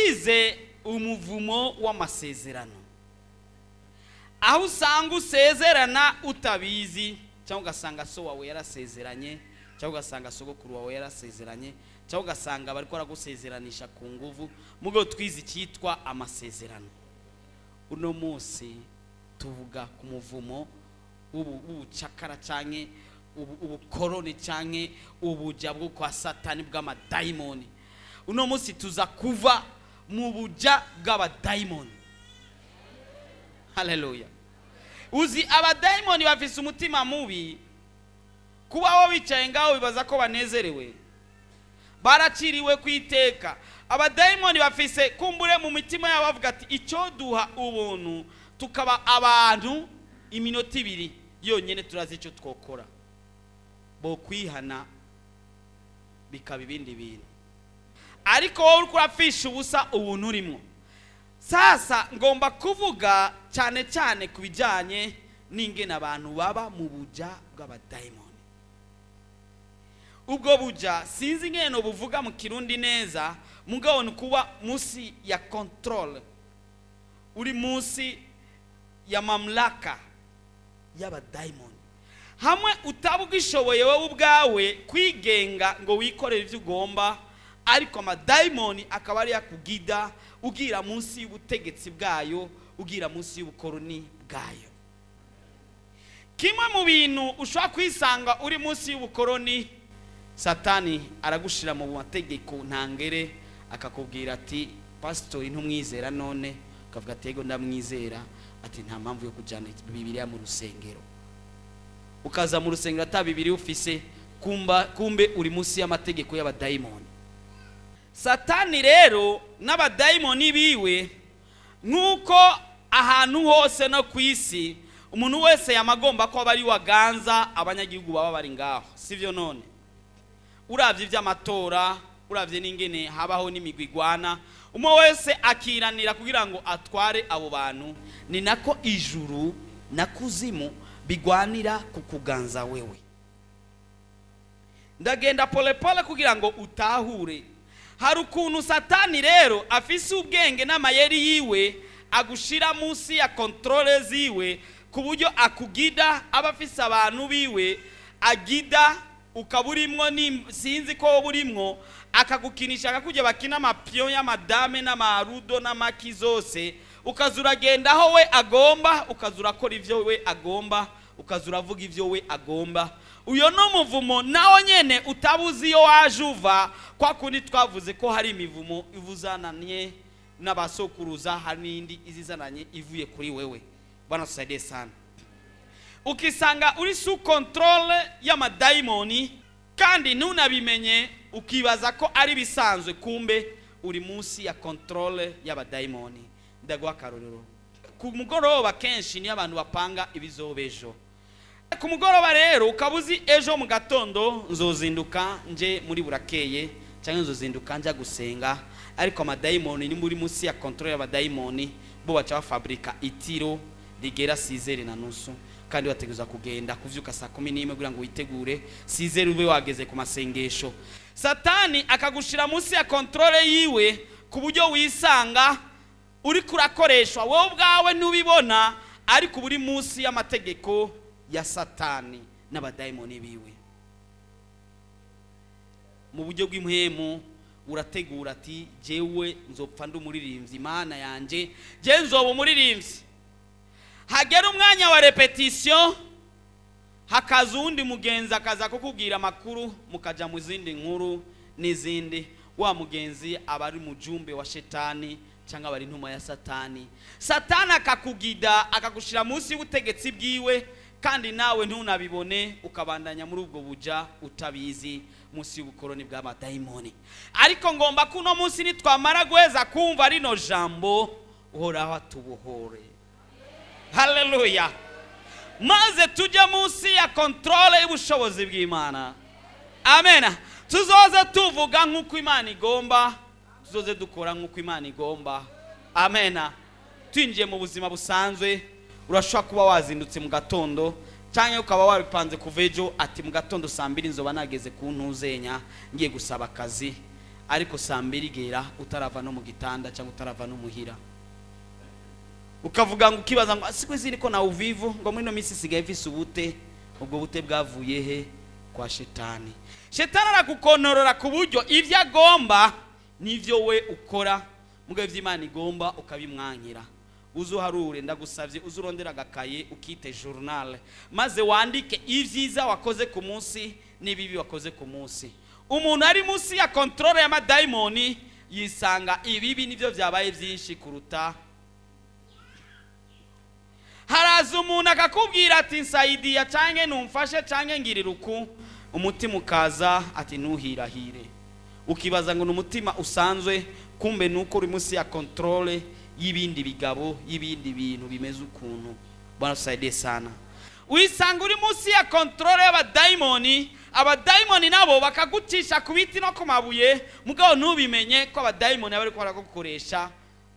Twize umuvumo w'amasezerano, aho usanga usezerana utabizi, cyangwa ugasanga so wawe yarasezeranye, cyangwa ugasanga sogokuru wawe yarasezeranye, cyangwa ugasanga bari baragusezeranisha ku nguvu. Mugo twize icyitwa amasezerano. Uno munsi tuvuga ku muvumo w'ubucakara cyangwa ubukoroni cyangwa ubuja bwo kwa Satani bw'amadayimoni. Uno munsi tuza kuva mu buja bw'abadayimoni. Haleluya! Uzi abadayimoni bafise umutima mubi. Kubaho bicaye ngaho bibaza ko banezerewe, baraciriwe ku iteka. Abadayimoni bafise kumbure mu mitima yabo bavuga ati: "Icyo duha ubuntu tukaba abantu iminota 2 yonyine, turazi icyo twokora." Bo kwihana bikaba ibindi bintu, ariko wowe uriko urapfisha ubusa ubuntu urimo. Sasa ngomba kuvuga cyane cyane ku bijyanye n'ingene abantu baba mu buja bw'abadayimoni. Ubwo buja sinzi ingene buvuga mu Kirundi neza, mugabo ni kuba munsi ya contrôle, uri munsi ya mamlaka y'abadayimoni, hamwe utaba ugishoboye wowe ubwawe kwigenga ngo wikorere ibyo ugomba, ariko amadayimoni akaba ari yakugida, ugira munsi y'ubutegetsi bwayo, ugira munsi y'ubukoroni bwayo. Kimwe mu bintu ushobora kwisanga uri munsi y'ubukoroni, Satani aragushira mu mategeko ntangere, akakubwira ati: "Pasitori ntumwizera none?" Ukavuga ati: "Yego, ndamwizera." Ati: "Nta mpamvu yo kujyana Bibiliya mu rusengero." Ukaza mu rusengero ata Bibiliya ufise, kumba kumbe uri munsi y'amategeko y'abadayimoni. Satani rero n'abadayimoni biwe, nk'uko ahantu hose no ku isi umuntu wese yamagomba ko aba ari waganza abanyagihugu baba bari ngaho, sivyo? None uravye ivy'amatora, uravye n'ingene habaho n'imigwi igwana, umwe wese akiranira kugira ngo atware abo bantu, ni nako ijuru na kuzimu bigwanira ku kuganza wewe. Ndagenda polepole kugira ngo utahure. Hari ukuntu Satani rero afise ubwenge n'amayeri yiwe, agushira munsi ya contrôle ziwe, ku buryo akugida, aba afise abantu biwe agida, ukaba urimwo, sinzi ko wowe urimwo, akagukinisha akakujya bakina amapion y'amadame n'amarudo n'amaki zose, ukaza uragenda aho we agomba, ukaza urakora ivyo we agomba, ukaza uravuga ivyo we agomba. Uyo ni umuvumo nawo nyene utabuzi iyo waje uva. Kwa kundi twavuze ko hari imivumo ivuzananye n'abasokuruza, hari n'indi izizananye ivuye kuri wewe. Bwana tusaidie sana. Ukisanga uri sous contrôle y'amadayimoni kandi ntunabimenye, ukibaza ko ari bisanzwe, kumbe uri munsi ya contrôle y'abadayimoni. Ndaguha akarorero: ku mugoroba kenshi niyo abantu bapanga ibizoba ejo. Ku mugoroba rero ukaba uzi ejo mu gatondo nzozinduka nje muri burakeye, cyangwa nzozinduka njya gusenga, ariko amadayimoni, ni muri munsi ya contrôle y'abadayimoni, bo baca bafabrika itiro rigera 6h30, kandi bategereza kugenda kuvyuka saa 11 kugira ngo witegure, 6h ube wageze ku masengesho. Satani akagushira munsi ya contrôle yiwe, ku buryo wisanga uri kurakoreshwa, wowe ubwawe ntubibona, ariko uba uri munsi y'amategeko ya Satani n'abadayimoni biwe. Mu buryo bw'impwemu urategura ati: "Jewe nzopfa ndi umuririmbyi, Imana yanjye, je nzoba umuririmbyi." Hagera umwanya wa répétition, hakaza uwundi mugenzi akaza kukubwira amakuru, mukaja mu zindi nkuru n'izindi. Wa mugenzi aba ari mujumbe wa shetani cyangwa aba ari intumwa ya Satani. Satani akakugida, akagushira munsi y'ubutegetsi bwiwe, kandi nawe ntunabibone, ukabandanya muri ubwo buja utabizi, munsi y'ubukoroni bw'amadayimoni. Ariko ngomba ko uno munsi nitwamara guheza kumva rino jambo, Uhoraho atubohore. Haleluya! Maze tujye munsi ya contrôle y'ubushobozi bw'Imana. Amen. Tuzoze tuvuga nk'uko Imana igomba, tuzoze dukora nk'uko Imana igomba. Amen. Twinjiye mu buzima busanzwe, urashobora kuba wazindutse mu gatondo, cyangwa ukaba wabipanze kuva ejo, ati: "Mu gatondo saa 2 nzoba nageze ku ntuzenya, ngiye gusaba akazi." Ariko saa 2 igera utarava no mu gitanda cyangwa utarava no muhira, ukavuga ngo, ukibaza ngo siku hizi niko na uvivu, ngo muri ino minsi isigaye ifise ubute. Ubwo bute bwavuye he? Kwa Shetani. Shetani aragukonorora ku buryo ibyo agomba n'ibyo we ukora, mugabo ibyo Imana igomba ukabimwankira. Uzuharure, ndagusabye, uzurondera agakaye ukite journal, maze wandike ibyiza wakoze ku munsi n'ibibi wakoze ku munsi. Umuntu ari munsi ya contrôle y'amadayimoni yisanga ibibi nibyo byabaye byinshi kuruta. Haraza umuntu akakubwira ati "Nsaidia", canke "Numfashe", canke "Ngirira uku", umutima ukaza ati "Ntuhirahire". Ukibaza ngo ni umutima usanzwe, kumbe nuko uri munsi ya contrôle y'ibindi bigabo, y'ibindi bintu bimeze ukuntu. Bwana tusaidie sana. Wisanga uri munsi ya contrôle y'abadayimoni, abadayimoni nabo bakagucisha ku biti no ku mabuye, mugabo ntubimenye ko abadayimoni baba bariko baragukoresha.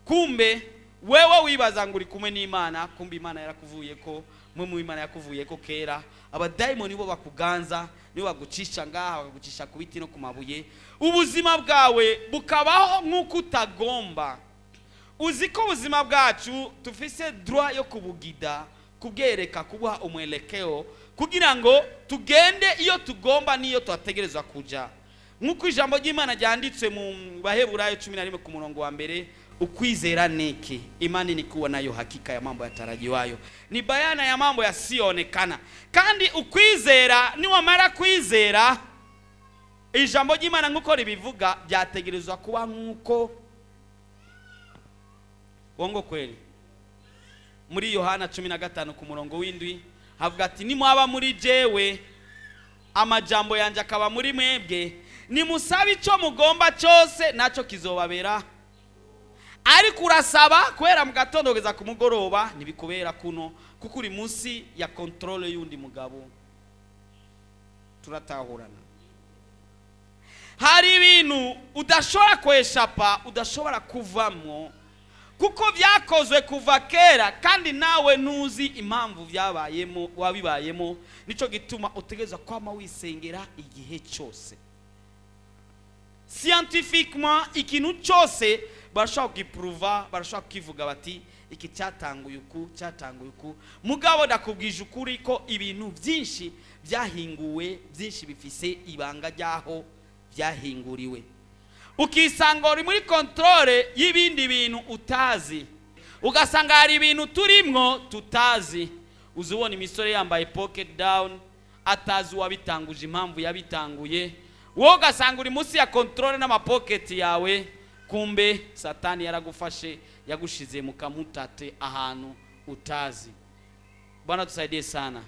Kumbe wewe wibaza ngo uri kumwe n'Imana, kumbe Imana yarakuvuye ko mwe mu Imana yakuvuye ko kera. Abadayimoni bo bakuganza, nibo bagucisha ngaha, bakagucisha ku biti no ku mabuye, ubuzima bwawe bukabaho nk'uko utagomba. Uzi ko ubuzima bwacu tufise droit yo kubugida, kubwereka, kubuha umwelekeo, kugira ngo tugende iyo tugomba n'iyo tuhategerezwa kuja, nk'uko ijambo ry'Imana ryanditswe mu Baheburayo 11 ku murongo wa mbere. Ukwizera niki? Imani ni kuwa nayo hakika ya mambo yatarajiwayo, ni bayana ya mambo yasiyoonekana. Kandi ukwizera, niwamara kwizera, ijambo ry'Imana nk'uko ribivuga, byategerezwa kuba nk'uko wongo kweli. Muri Yohana 15 ku murongo w'indwi havuga ati: "Nimwaba muri jewe, amajambo yanjye akaba muri mwebwe, nimusabe icyo mugomba cyose, nacyo kizobabera." Ariko urasaba kubera mu gatondo kugeza ku mugoroba, ntibikubera kuno, kuko uri munsi ya contrôle y'undi mugabo. Turatahurana? Hari ibintu udashobora kweshapa, udashobora kuvamwo, kuko byakozwe kuva kera, kandi nawe ntuzi impamvu byabayemo, wabibayemo. Nicyo gituma utegerezwa kwama wisengera igihe cyose. Scientifiquement, ikintu cyose barashobora kugipuruva, barashobora kukivuga bati iki cyatanguye uku, cyatanguye uku. Mugabo ndakubwije ukuri ko ibintu byinshi byahinguwe, byinshi bifise ibanga ry'aho byahinguriwe. Ukisanga uri muri contrôle y'ibindi bintu utazi, ugasanga hari ibintu turimwo tutazi. Uzi ubona imisore yambaye pocket down, atazi uwabitanguje, impamvu yabitanguye. Wowe ugasanga uri munsi ya contrôle n'amapoketi yawe, kumbe Satani yaragufashe, yagushize mu kamutate ahantu utazi. Bwana tusaidie sana.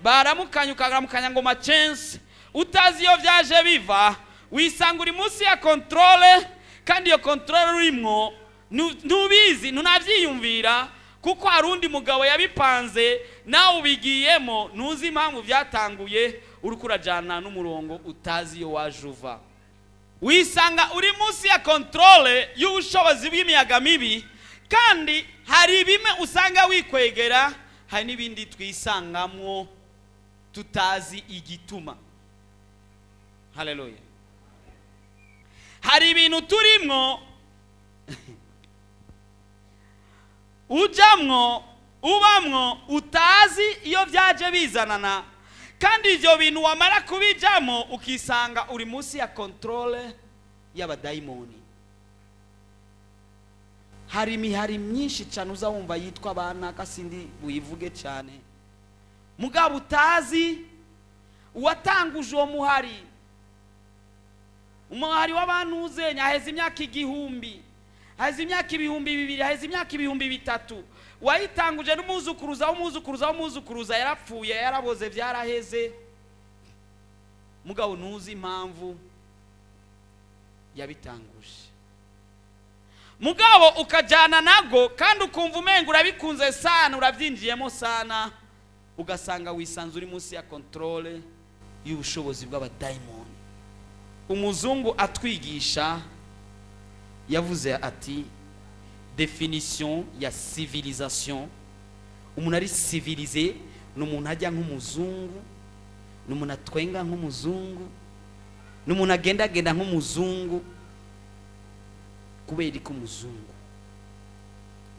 Baramukanya, ukaramukanya ngo machensi, utazi iyo byaje biva. Wisanga uri munsi ya contrôle, kandi iyo contrôle urimwo ntubizi, ntunabyiyumvira, kuko hari undi mugabo yabipanze, nawe ubigiyemo, ntuzi impamvu byatanguye, uriko urajyana n'umurongo utazi iyo waje uva. Wisanga uri munsi ya contrôle y'ubushobozi bw'imiyaga mibi, kandi hari bimwe usanga wikwegera, hari n'ibindi twisangamwo tutazi igituma. Haleluya! Hari ibintu turimwo, ujamwo, ubamwo, utazi iyo byaje bizanana, kandi ibyo bintu wamara kubijamo ukisanga uri munsi ya contrôle y'abadayimoni. Hari imihari myinshi cyane uza wumva yitwa abana, kasindi buyivuge cyane, mugabo utazi uwatanguje uwo muhari. Umuhari w'abantu uzenya haheze imyaka 1000, haheze imyaka 2000, haheze imyaka 3000. Wayitanguje n'umuzukuruza w'umuzukuruza w'umuzukuruza yarapfuye, yaraboze, byaraheze, mugabo ntuzi impamvu yabitanguje. Mugabo ukajyana nabwo, kandi ukumva umenga urabikunze sana, urabyinjiyemo sana, ugasanga wisanze uri munsi ya contrôle y'ubushobozi bw'abadayimoni. Umuzungu atwigisha yavuze ati définition ya civilisation: umuntu ari civilisé ni umuntu ajya nk'umuzungu, ni umuntu atwenga nk'umuzungu, ni umuntu agendagenda nk'umuzungu. Kubera ko umuzungu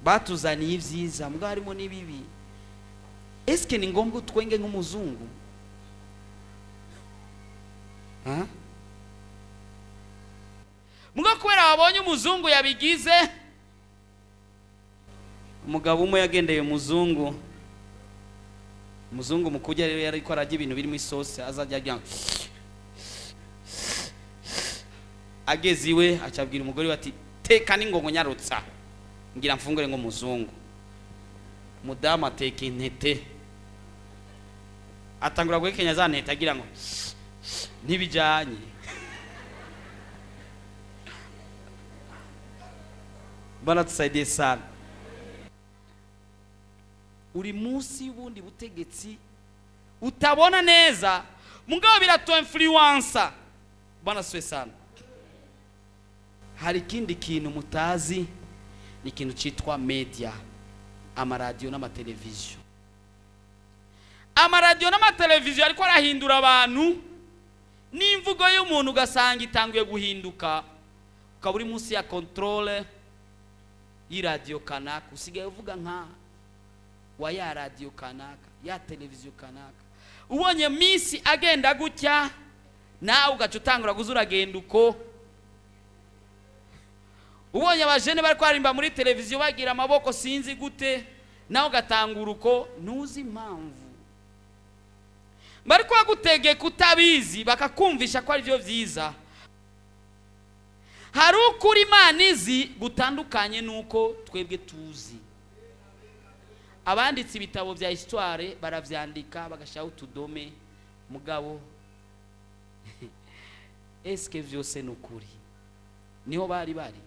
batuzaniye ibyiza, mbwa harimo n'ibibi. Eske ni ngombwa utwenge nk'umuzungu? Ha? Mbwa kubera wabonye umuzungu yabigize. Umugabo umwe yagendeye umuzungu, umuzungu mu kurya rero yariko ararya ibintu birimo isosi, azajya arya. Ageze iwe acabwira umugore we ati: "Teka n'ingongo, nyarutsa, ngira mfungure nk'umuzungu." Mudamu ateka intete, atangura guhekenya za ntete agira ngo ntibijyanye. Bwana tusaidie sana. Uri munsi y'ubundi butegetsi utabona neza, mugabo biratu influença. Bwana asifiwe sana. Hari ikindi kintu mutazi, ni ikintu cyitwa media, amaradiyo n'amateleviziyo. Amaradiyo n'amateleviziyo ariko arahindura abantu n'imvugo y'umuntu, ugasanga itanguye guhinduka, ukaba uri munsi ya contrôle y'iradiyo kanaka, usigaye uvuga nka wa ya radiyo kanaka, ya televiziyo kanaka. Ubonye minsi agenda gutya, nawe ugaca utangura kuza uragenda uko. Ubonye abajene bari kwarimba muri televiziyo bagira amaboko sinzi gute, nawe ugatangura uko, ntuzi impamvu. Bari kubagutegeka utabizi, bakakumvisha ko aribyo byiza. Hari ukuri Imana izi gutandukanye n'uko twebwe tuzi. Abanditse ibitabo bya histoire baravyandika, bagashyiraho utudome, mugabo eske vyose ni ukuri? Niho bari bari.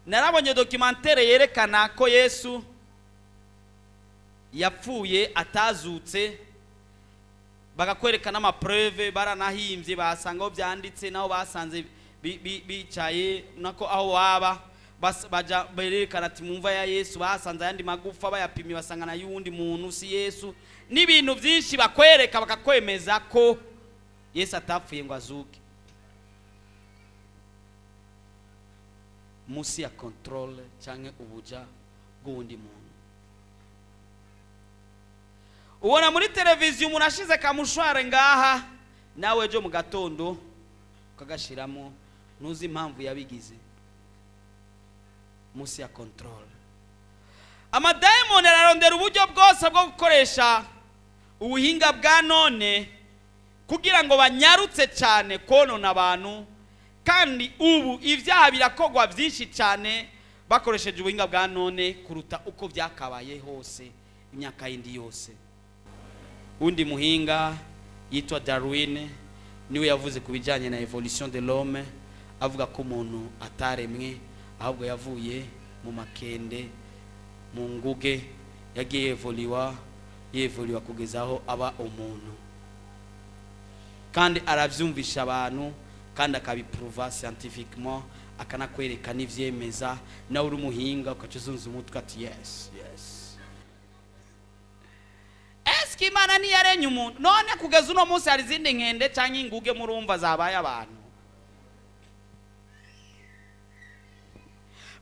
Narabonye documentaire yerekana ko Yesu yapfuye atazutse, bagakwereka n'ama preuves. Baranahimbye, basanga aho byanditse naho basanze bicaye nako aho waba baja berekana ati mu mva ya Yesu basanze ayandi magufa, bayapimye basanga na y'uwundi muntu, si Yesu, n'ibintu byinshi bakwereka bakakwemeza ko Yesu atapfuye ngo azuke. Munsi ya contrôle cyangwa ubuja bw'uwundi muntu. Ubona muri televiziyo umuntu ashize kamushware ngaha, nawe ejo mu gatondo ukagashiramo, ntuzi impamvu yabigize. Munsi ya contrôle. Amadayimoni ararondera uburyo bwose bwo gukoresha ubuhinga bwa none kugira ngo banyarutse cyane konona abantu. Kandi ubu ibyaha birakogwa byinshi cyane bakoresheje ubuhinga bwa none kuruta uko byakabaye hose imyaka yindi yose. Undi muhinga yitwa Darwin niwe yavuze ku bijyanye na évolution de l'homme, avuga ko umuntu ataremwe, ahubwo yavuye mu makende, mu nguge, yagiye yévolua, yévolua kugeza aho aba umuntu. Kandi arabyumvisha abantu, kandi akabiprouva scientifiquement, akanakwereka n'ivyemeza. Nawe uri umuhinga ukaca uzunza umutwe ati: Yes." Eske Imana ntiyarenye umuntu? None kugeza uno munsi hari izindi nkende cyangwa inguge murumva zabaye abantu?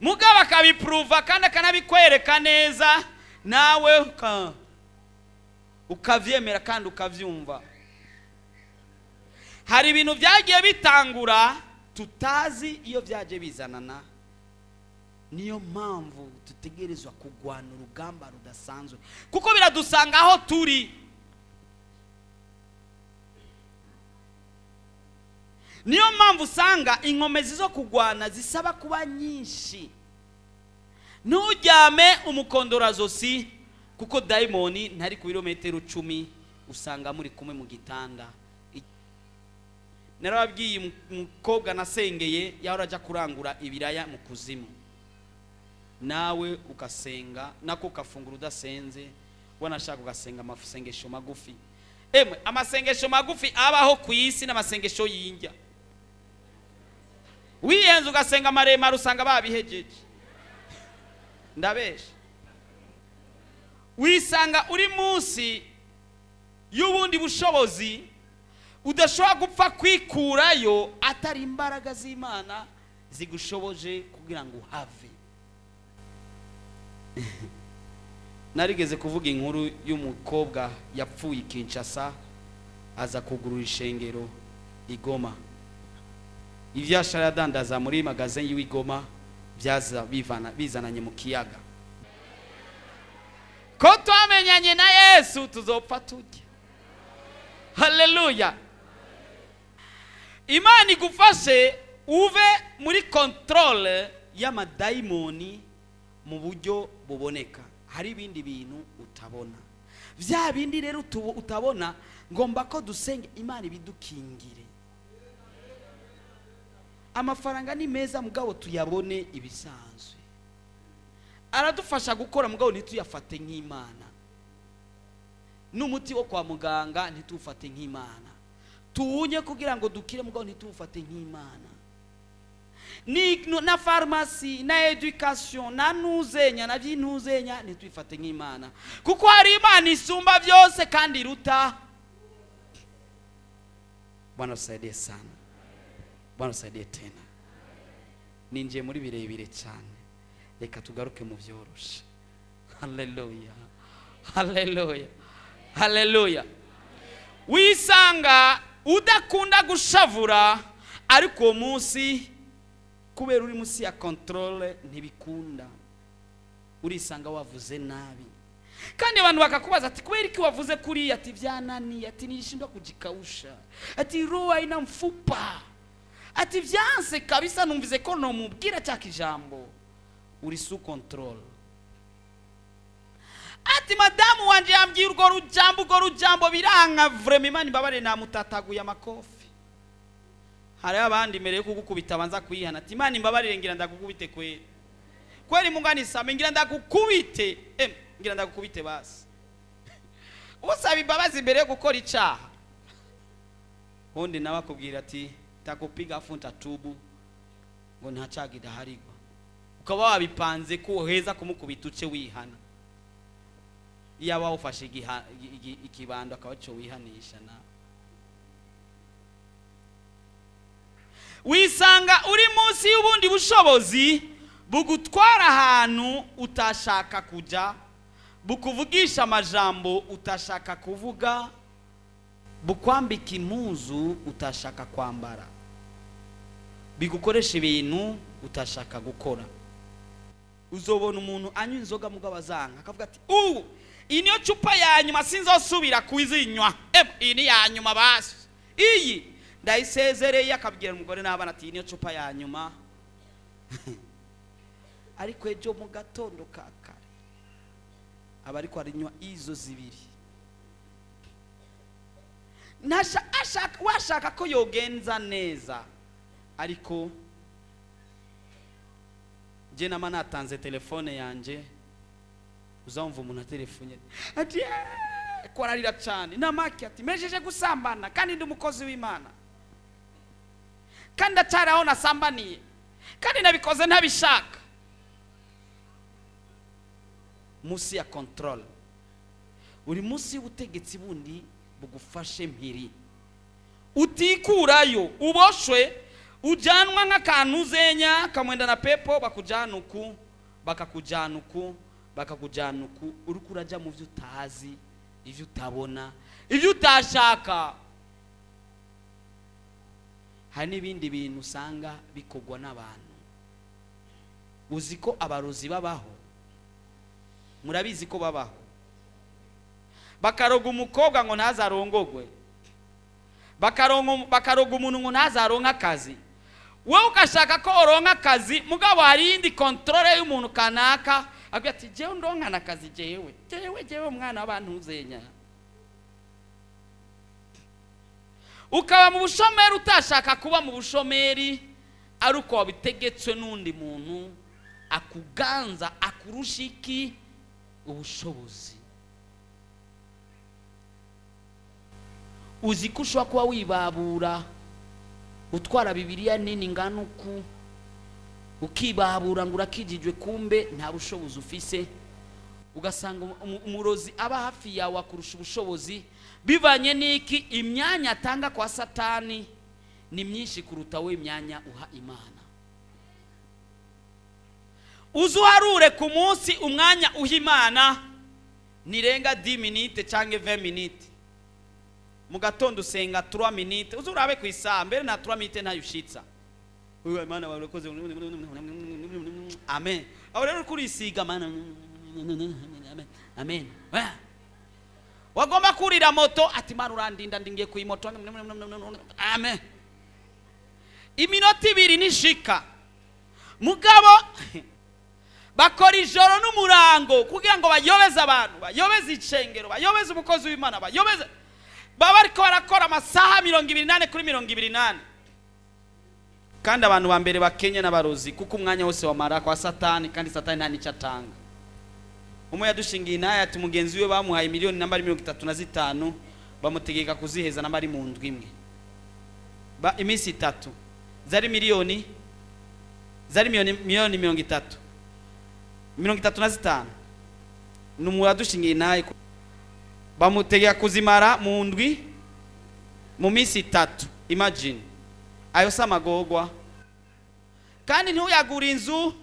Mugabo akabiprouva kandi akanabikwereka neza, nawe ukavyemera kandi ukavyumva. Hari ibintu byagiye bitangura tutazi iyo byaje bizanana. Niyo mpamvu dutegerezwa kurwana urugamba rudasanzwe, kuko biradusanga aho turi. Niyo mpamvu usanga inkomezi zo kurwana zisaba kuba nyinshi. Nturyame umukondorazosi, kuko dayimoni ntari ku birometero 10, usanga muri kumwe mu gitanda. Narababwiye umukobwa nasengeye yahora ajya kurangura ibiraya mu kuzimu. Nawe ugasenga nako ukafungura udasenze, wanashaka ugasenga amasengesho magufi. Emwe, amasengesho magufi abaho ku isi n'amasengesho y'indya. Wiyenze ugasenga maremare, usanga babihejeje. Ndabesha? Wisanga uri munsi y'ubundi bushobozi udashobora gupfa kwikurayo atari imbaraga z'Imana. Zigushoboje kugira ngo uhave. Narigeze kuvuga inkuru y'umukobwa yapfuye i Kinshasa, aza kugurura ishengero i Goma. Ivyashara yadandaza muri magasin y'i Goma byaza bivana bizananye mu kiyaga. Ko twamenyanye na Yesu, tuzopfa tujya. Haleluya! Imana igufashe uve muri contrôle y'amadayimoni mu buryo buboneka. Hari ibindi bintu utabona, bya bindi rero utabona, ngomba ko dusenge Imana ibidukingire. Amafaranga ni meza, mugabo tuyabone ibisanzwe. Aradufasha gukora, mugabo ntituyafate nk'Imana. N'umuti wo kwa muganga ntituwufate nk'Imana. Tuwunye kugira ngo dukire, mugabo ntituwufate nk'Imana. Ni na farumasi na éducation na ntuzenya na by'intuzenya, ntitwifate nk'Imana, kuko hari Imana isumba byose kandi iruta. Bwana usaidie sana, Bwana usaidie tena. Ninjiye muri birebire cyane, reka tugaruke mu byoroshe. Haleluya, haleluya, haleluya! Wisanga udakunda gushavura, ariko uwo munsi kubera uri munsi ya contrôle ntibikunda. Urisanga wavuze nabi, kandi abantu bakakubaza ati: "Kubera iki wavuze kuriya?" Ati: "Byananiye." Ati: "Nilishindwa kujikausha." Ati: "Roho haina mfupa." Ati: "Byanse kabisa, numvise ko nomubwira cya kijambo." Uri sous contrôle. Ati: "Madamu wanje yambwiye urwo rujambo, urwo rujambo biranka vraiment, Imana imbabare, namutataguye amakofi." Hariho abandi mbere yo kugukubita banza kwihana, ati: "Imana imbabarire, ngira ndagukubite kweli kweli, Mungu anisame, ngira ndagukubite, ngira ndagukubite." Basi usaba imbabazi mbere yo gukora icaha. Undi nawe akubwira ati: "Takupiga afu ntatubu," ngo nta caga idaharigwa. Ukaba wabipanze ko uheza kumukubita uce wihana. Iyo wawufashe ikibando akaba cyo wihanisha nawe. Wisanga uri munsi y'ubundi bushobozi bugutwara ahantu utashaka kujya, bukuvugisha amajambo utashaka kuvuga, bukwambika impuzu utashaka kwambara, bigukoresha ibintu utashaka gukora. Uzobona umuntu anywa inzoga, mugabo azanga, akavuga ati: "Ubu iyi niyo cupa ya nyuma, sinzosubira kuzinywa. Iyi ni ya nyuma, basi iyi ndayisezereye." Akabwira umugore n'abana ati: "Iyi niyo cupa ya nyuma." Ariko ejo mu gatondo ka kare aba ariko arinywa izo zibiri. Ashaka washaka ko yogenza neza, ariko njye nama natanze telefone yanjye. Uzamva umuntu atelefone ati: "Eh," ko ararira cyane namake, ati: "Mejeje gusambana kandi ndi umukozi w'Imana, kandi ndacyari aho nasambaniye, kandi nabikoze ntabishaka." Munsi ya contrôle, uri munsi y'ubutegetsi bundi bugufashe mpiri, utikurayo, uboshwe, ujyanwa nk'akantu uzenya kamwenda na pepo, bakujyana uku, bakakujyana uku, bakakujyana uku, uriko urajya mu byo utazi, ibyo utabona, ibyo utashaka. Hari n'ibindi bintu usanga bikorwa n'abantu. Uzi ko abarozi babaho? Murabizi ko babaho, bakaroga umukobwa ngo ntazarongogwe, bakaroga umuntu ngo ntazaronke akazi. Wowe ugashaka ko uronka akazi, mugabo hari iyindi contrôle y'umuntu kanaka avuga ati: "Jewe ndonkana akazi, jewe, jewe, jewe umwana w'abantu uzenya." Ukaba mu bushomeri utashaka kuba mu bushomeri, ari uko wabitegetswe n'undi muntu akuganza, akurusha iki? Ubushobozi. Uzi ko ushobora kuba wibabura, utwara Bibiliya nini ngana uku, ukibabura ngo urakijijwe, kumbe nta bushobozi ufise. Ugasanga umurozi aba hafi yawe akurusha ubushobozi. Bivanye n'iki? Imyanya atanga kwa Satani ni myinshi kuruta we imyanya uha Imana. Uzuharure ku munsi umwanya uha Imana, nirenga 10 minutes cyangwa 20 minutes. Mu gatondo usenga 3 minutes, uze urabe ku isaha mbere na 3 minutes ntayo ushitsa. Uyu Imana warakoze, amen. Aho rero uriko urisiga, Mana, amen, amen. Wagomba kurira moto, ati: "Mana, urandinda, ndingiye ku moto, amen." Iminota 2 nishika. Mugabo bakora ijoro n'umurango kugira ngo bayobeze abantu, bayobeze icengero, bayobeze umukozi w'Imana, bayobeze. Baba ariko barakora amasaha 24/24. Kandi abantu ba mbere bakenye n'abarozi, kuko umwanya wose wamara kwa Satani, kandi Satani nta n'icyo atanga. Umwe yadushingiye inaya ati mugenzi we bamuhaye miliyoni namba ari 35, bamutegeka kuziheza namba ari mu ndwi imwe, ba iminsi 3. Zari miliyoni, zari miliyoni 30, 35. Ni umuntu inaye, bamutegeka kuzimara mu ndwi, mu minsi 3. Imagine, ayo si amagorwa? Kandi ntuyagura inzu,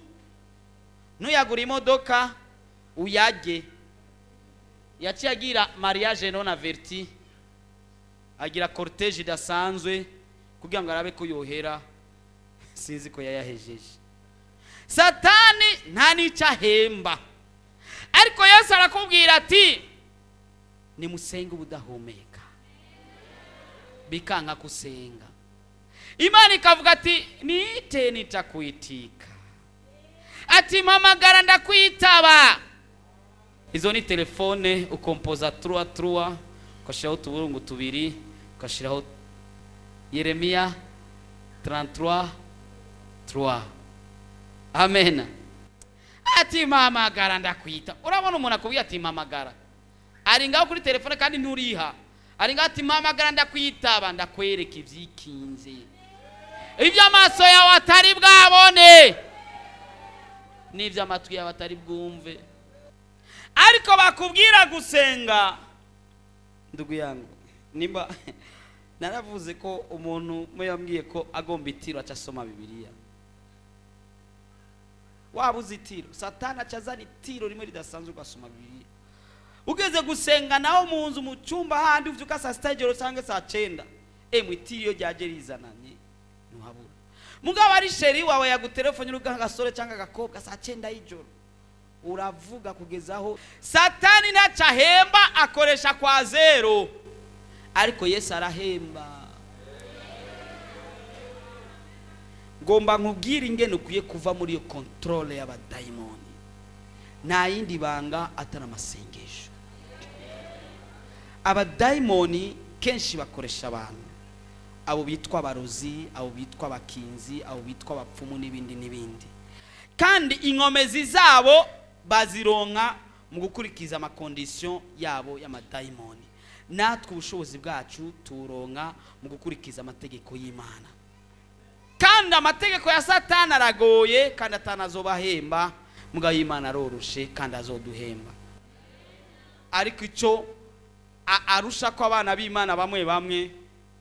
ntuyagura imodoka, uyarye. Yaciye agira mariage non averti, agira cortège idasanzwe kugira ngo arabe ko yohera. Sinzi ko yayahejeje. Satani nta n'icyo ahemba, ariko Yesu arakubwira ati: "Nimusenge ubudahumeka." Bikanka kusenga, Imana ikavuga ati: "Niite nitakuitika." Ati: "Mpamagara ndakwitaba." Izo ni telefone ukompoza trois trois, ugashyiraho utuburungu tubiri, ugashyiraho Yeremiya 33 3. Amen. Ati: "Mpamagara ndakwita." Urabona umuntu akubwiye ati: "Mpamagara," ari ngaho kuri telefone kandi nturiha, ari ngaho ati: "Mpamagara ndakwitaba, ndakwereka ibyikinze, ibyo amaso yawe atari bwabone n'ibyo amatwi yawe atari bwumve." Ariko bakubwira gusenga, ndugu yangu, nimba naravuze ko umuntu umwe yambwiye ko agomba itiro aca asoma Bibiliya. Waba uzi itiro, Satani aca azana itiro rimwe ridasanzwe, ugasoma Bibiliya. Ugeze gusenga naho mu nzu, mu cyumba handi uvyuka saa 6 y'ijoro cyangwa saa 9, emwe, itiro iyo ryaje rizananye ntuhabura. Mugabo ari chéri wawe yagutelefone, uri agasore cyangwa agakobwa, saa 9 y'ijoro uravuga kugeza aho. Satani ntacyo ahemba, akoresha kwa zéro, ariko Yesu arahemba. Ngomba nkubwire ingene ukwiye kuva muri iyo contrôle y'abadayimoni. Nta yindi banga atari amasengesho. Abadayimoni kenshi bakoresha abantu, abo bitwa abarozi, abo bitwa abakinzi, abo bitwa abapfumu n'ibindi n'ibindi. Kandi inkomezi zabo bazironka mu gukurikiza ama conditions yabo y'amadayimoni. Natwe ubushobozi bwacu tuburonka mu gukurikiza amategeko y'Imana. Kandi amategeko ya Satani aragoye kandi atanazobahemba, mugabo y'Imana aroroshe kandi azoduhemba. Ariko icyo arusha ko abana b'Imana bamwe bamwe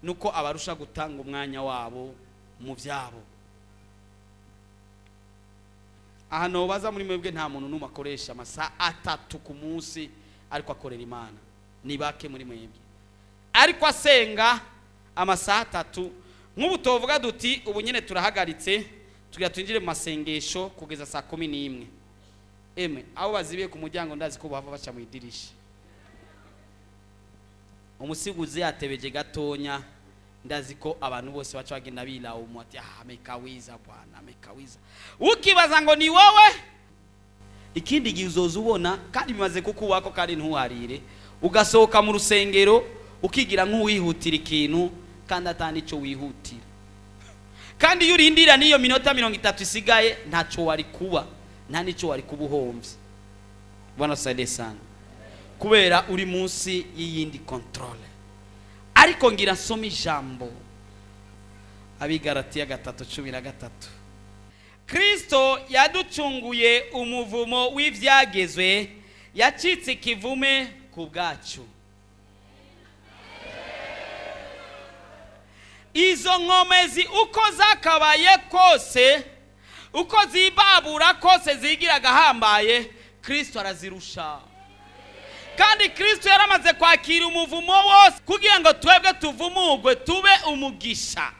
nuko abarusha gutanga umwanya wabo mu byabo. Ahantu baza muri mwebwe, nta muntu n'umwe akoresha amasaha 3 ku munsi ariko akorera Imana. Ni bake muri mwebwe ariko asenga amasaha 3. Nk'ubu tuvuga duti: "Ubu nyine turahagaritse, tugira twinjire mu masengesho kugeza saa 11." Emwe, abo bazibiye ku muryango ndazi ko bava baca mu idirisha. Umusiguzi yatebeje gatonya, ndazi ko abantu bose baca bagenda bilaumu ati: "Ah, amekawiza bwana, amekawiza." Ukibaza ngo ni wowe. Ikindi gihe uzoza ubona, kandi bimaze kukubako, kandi ntuharire, ugasohoka mu rusengero ukigira nk'uwihutira ikintu kandi atandi icyo wihutira. Kandi iyo urindira n'iyo minota 30 isigaye, ntacyo wari kuba, nta n'icyo wari kuba uhombye. Bwana saide sana, kubera uri munsi y'iyindi contrôle. Ariko ngira nsome ijambo, Abigaratiya 3:13: Kristo yaducunguye umuvumo w'ibyagezwe, yacitse ikivume ku bwacu. Izo nkomezi uko zakabaye kose Uko zibabura kose zigira agahambaye, Kristo arazirusha. Kandi Kristo yaramaze kwakira umuvumo wose kugira ngo twebwe tuvumugwe tube umugisha.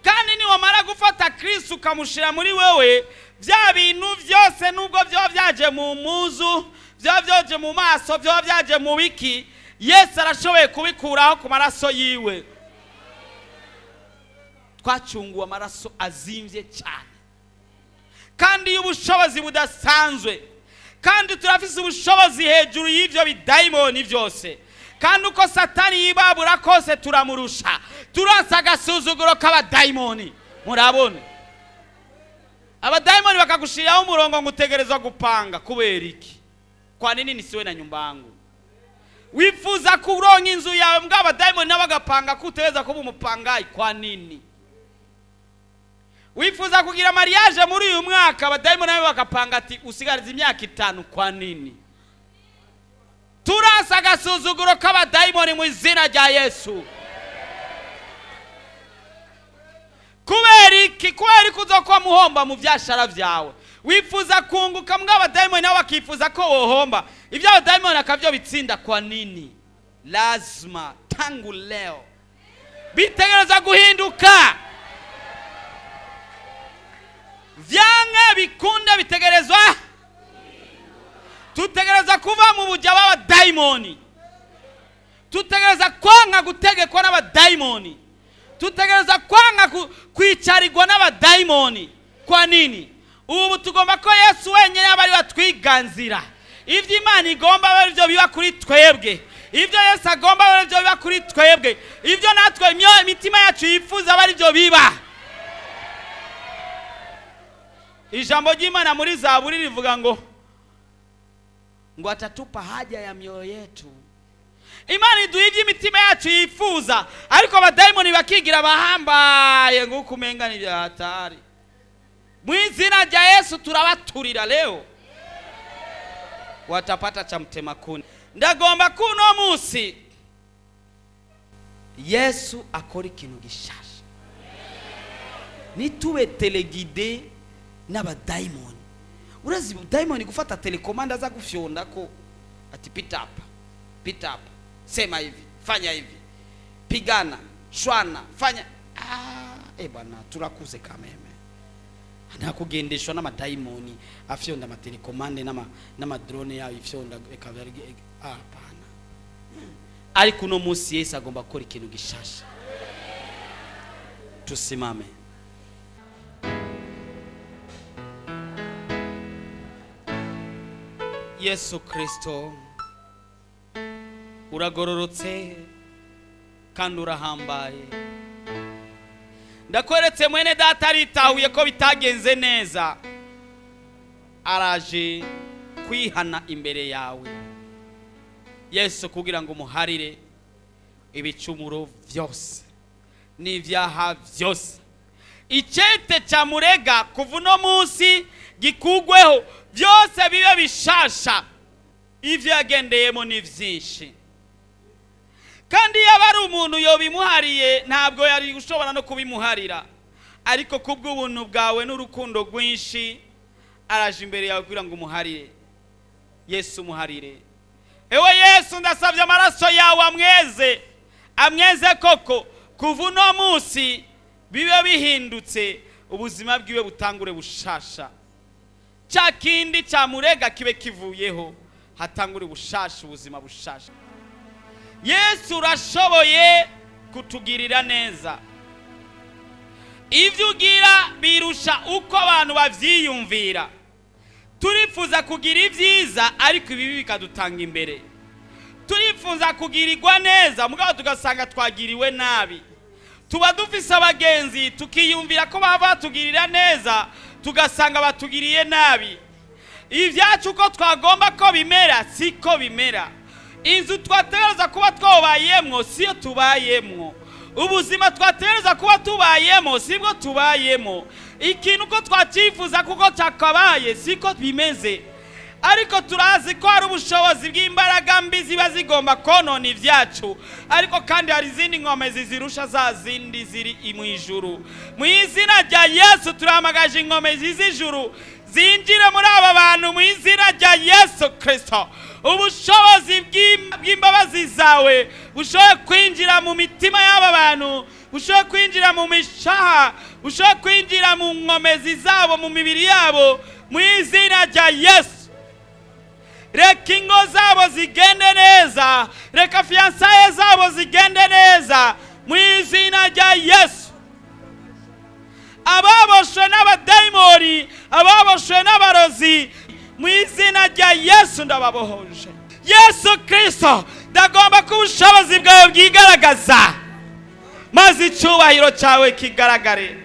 Kandi niwamara gufata Kristo ukamushyira muri wewe, bya bintu byose, nubwo byaba byaje mu muzu, byaba byaje mu maso, byaba byaje mu biki, Yesu arashoboye kubikuraho ku maraso yiwe. Twacunguwe amaraso azimbye cyane kandi y'ubushobozi budasanzwe, kandi turafise ubushobozi hejuru y'ibyo bidayimoni byose. Kandi uko Satani yibabura kose turamurusha. Turansa agasuzuguro k'abadayimoni. Murabona abadayimoni bakagushiriraho umurongo ngo utegerezwa gupanga. Kubera iki? Kwa nini nisiwe na nyumba yangu? Wifuza kuronka inzu yawe, mbwa abadayimoni nabo bagapanga ko utegereza kuba umupangayi. Kwa nini? Wifuza kugira mariage muri uyu mwaka, abadayimoni nabo bagapanga ati usigariza imyaka 5. Kwa nini? Turasa agasuzuguro k'abadayimoni mu izina rya Yesu. Kubera iki? Kubera ko uzokuba muhomba mu byashara byawe. Wifuza kunguka, mbwa abadayimoni nabo bakifuza ko wohomba. Ibyo abadayimoni akabyo bitsinda. Kwa nini? Lazima tangu leo bitegereza guhinduka. Vyanke bikunde bitegerezwa. Tutegereza kuva mu buja b'abadayimoni. Tutegereza kwanga gutegekwa n'abadayimoni. Tutegereza kwanga kwicarirwa n'abadayimoni. Kwa nini? Ubu tugomba ko Yesu wenyine aba ari watwiganzira. Ibyo Imana igomba aba aribyo biba kuri twebwe. Ibyo Yesu agomba aba aribyo biba kuri twebwe. Ibyo natwe imitima yacu yifuza aba aribyo biba. Ijambo ry'Imana muri Zaburi rivuga ngo atatupa haja ya mioyo yetu. Imana iduha ibyo imitima yacu yifuza, ariko abadayimoni bakigira bahambaye ngo umenga ni bya hatari. Mu izina rya Yesu turabaturira leo, watapata cha mtema kuni. Ndagomba kuno munsi Yesu akora ikintu gishasha. Nitube téléguidé n'abadayimoni. Urazi dayimoni gufata télécommande aza gufyonda ko ati pita hapa, pita hapa, sema hivi, fanya hivi, pigana, shwana, fanya. Bwana, turakuze kameme. Ntakugendeshwa n'amadayimoni afyonda amatélécommande n'amadrone yayo ifyonda ikaba hapana. Ariko uno munsi Yesu agomba gukora ikintu gishasha. Tusimame. Yesu Kristo, uragororotse kandi urahambaye. Ndakweretse mwene data aritahuye ko bitagenze neza, araje kwihana imbere yawe Yesu, kugira ngo umuharire ibicumuro byose n'ibyaha byose. Icyete cyamurega kuva uno munsi gikugweho, byose bibe bishasha. Ibyo yagendeyemo ni byinshi, kandi iyo aba ari umuntu yobimuhariye ntabwo yari gushobora no kubimuharira. Ariko kubw'ubuntu bwawe n'urukundo rwinshi araje imbere yawe kugira ngo umuharire. Yesu, umuharire. Ewe Yesu, ndasabye amaraso yawe amweze, amweze koko. Kuva uno munsi bibe bihindutse, ubuzima bwiwe butangure bushasha. Cya kindi cyamurega kibe kivuyeho, hatangure bushasha, ubuzima bushasha. Yesu, urashoboye kutugirira neza. Ibyo ugira birusha uko abantu bavyiyumvira. Turifuza kugira ibyiza, ariko ibibi bikadutanga imbere. Turifuza kugirirwa neza, mugabo tugasanga twagiriwe nabi. Tuba dufise abagenzi tukiyumvira ko baba batugirira neza, tugasanga batugiriye nabi. Ibyacu uko twagomba ko bimera siko bimera. Inzu twategereza kuba twabayemwo siyo tubayemwo. Ubuzima twategereza kuba tubayemo sibwo tubayemo. Ikintu uko twacyifuza kuko cyakabaye siko bimeze. Ariko turazi ko hari ubushobozi bw'imbaraga mbi ziba zigomba konona ibyacu, ariko kandi hari izindi nkomezi zirusha za zindi ziri mu ijuru. Mu izina rya Yesu, turahamagaje inkomezi z'ijuru zinjire muri aba bantu mu izina rya Yesu Kirisito. Ubushobozi bw'imbabazi zawe bushobore kwinjira mu mitima y'aba bantu, bushobore kwinjira mu mishaha, bushobore kwinjira mu nkomezi zabo, mu mibiri yabo, mu izina rya Yesu. Reka ingo zabo zigende neza, reka fiançailles zabo zigende neza mu izina rya Yesu. Ababoshwe n'abadayimoni, ababoshwe n'abarozi, mu izina rya Yesu ndababohoje. Yesu Kirisito, ndagomba ko ubushobozi bwawe bwigaragaza, maze icyubahiro cyawe kigaragare,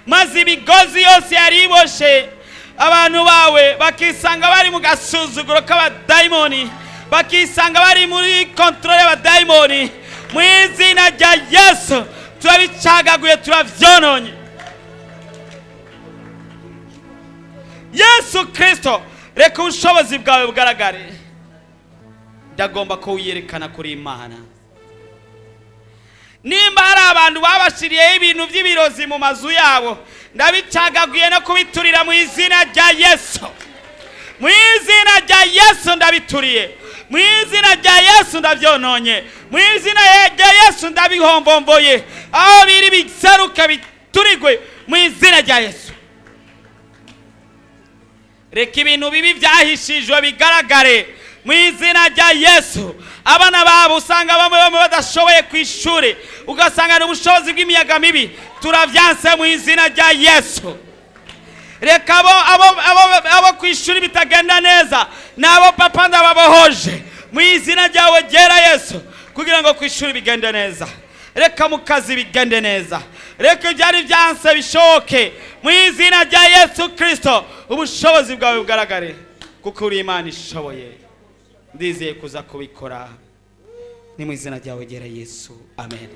maze imigozi yose yari iboshe abantu bawe bakisanga bari mu gasuzuguro k'abadayimoni, bakisanga bari muri contrôle y'abadayimoni, mu izina rya Yesu turabicagaguye, turabyononye. Yesu Kirisito, reka ubushobozi bwawe bugaragare. Ndagomba ko wiyerekana kuri Imana. Nimba hari abantu babashiriyeho ibintu by'ibirozi mu mazu yabo, ndabicagaguye no kubiturira mu izina rya Yesu. Mu izina rya Yesu ndabituriye, mu izina rya Yesu ndabyononye, mu izina rya Yesu ndabihombomboye. Aho biri biseruke, biturigwe mu izina rya Yesu. Reka ibintu bibi byahishijwe bigaragare mu izina rya Yesu. Abana babo usanga bamwe bamwe badashoboye ku ishuri, ugasanga ni ubushobozi bw'imiyaga mibi, turabyanse mu izina rya Yesu. Reka abo ku ishuri bitagenda neza nabo, Papa, ndababohoje mu izina ryawe ryera Yesu, kugira ngo ku ishuri bigende neza. Reka mu kazi bigende neza, reka ibyari byanse bishoboke mu izina rya Yesu Kirisito. Ubushobozi bwawe bugaragare, kuko uri Imana ishoboye. Ndizeye kuza kubikora, ni mu izina ryawe ryera Yesu, amen.